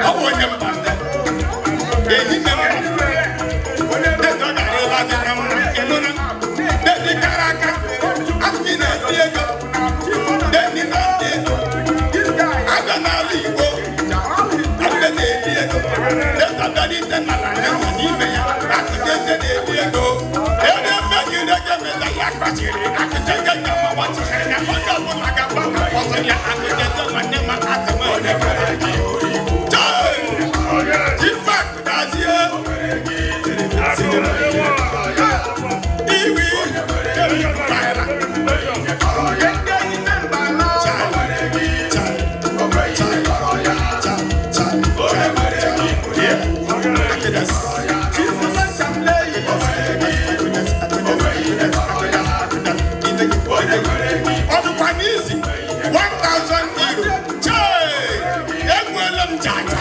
Ọ bụ onye mba nne. Ehime mba. Dede, ọ ga-arịla gị na mma, ịnụna? Dede kara aka, asị na-eti ego. Dede na-eti ego. Abịa n'ala Igbo, abịa na-eti ego. Dede abịalite n'ala ya nọ n'ime ya, asị eze na-eti ego. Ebe mmegide ga-emeta ya kpachiri, akụcha ga ga-amawa chịrị ya, onye ọbụla ga-agba ka ọsọ ya, akụcha eze nwanne ma asị m onye kara aka. Chai! Ife akụdazie. Iwi naira. Chai, chai, chai, chai, chai, chai, chai. Yeah. Akụdas. Akụdas, akụdas, akụdas, akụdas, akụdas. Ọ dịkwa n'izi €1000. Chai! Enweela m jaja.